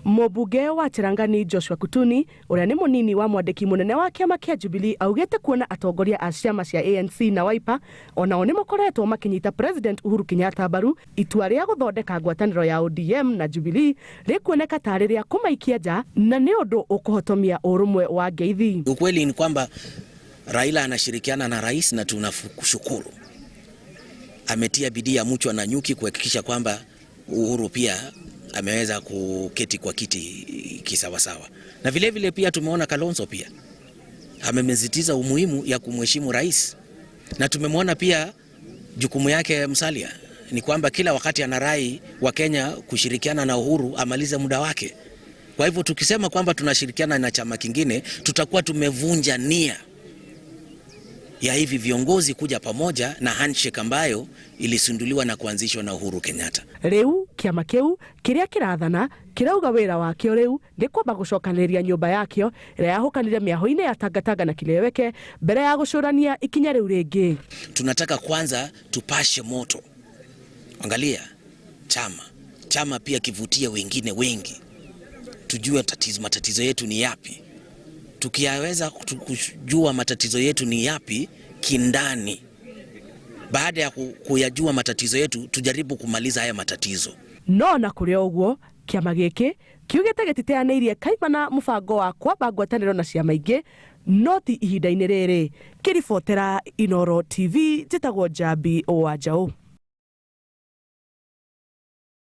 Mũmbunge wa Cherangani Joshua Kutuni ũrĩa nĩ mũnini wa mwandĩki mũnene wa kĩama kĩa Jubilee augĩte kuona atongoria a ciama cia ANC na Wiper onao nĩ makoretwo makĩnyita President Uhuru Kenyatta mbaru, itua rĩa gũthondeka ngwatanĩro ya ODM na Jubilee rĩkuoneka tarĩ rĩa kũmaikia nja na nĩ ũndũ ũkũhotomia ũrũmwe wa ngeithi. Ukweli ni kwamba Raila anashirikiana na rais na tunakushukuru. Ametia bidii ya mchwa na nyuki kuhakikisha kwamba Uhuru pia ameweza kuketi kwa kiti kisawasawa, na vile vile pia tumeona Kalonzo pia amemesisitiza umuhimu ya kumheshimu rais, na tumemwona pia jukumu yake Musalia ni kwamba kila wakati anarai Wakenya kushirikiana na Uhuru amalize muda wake. Kwa hivyo tukisema kwamba tunashirikiana na chama kingine, tutakuwa tumevunja nia ya hivi viongozi kuja pamoja na handshake ambayo ilizinduliwa na kuanzishwa na Uhuru Kenyatta. Riu kiama kiu kiria kirathana kirauga wira wakio riu ni kwamba gucokaniriria nyumba yakio ĩrĩa yahukanire mĩaho-inĩ ya Tangatanga na Kileweke mbere ya gucurania ikinya riu ringi. Tunataka kwanza tupashe moto, angalia chama pia kivutie wengine wengi, tujue matatizo yetu ni yapi. Tukiaweza kujua matatizo yetu ni yapi kindani, baada ya kuyajua matatizo yetu, tujaribu kumaliza haya matatizo. No na kũrĩ o ũguo, kĩama gĩkĩ kiugĩte gĩtiteanĩirie kaimana mũbango wa kwamba ngwatanĩro na ciama ingĩ, no ti ihinda-inĩ rĩrĩ. Kĩribotera Inooro TV, njĩtagwo Njambi wa Njaũ.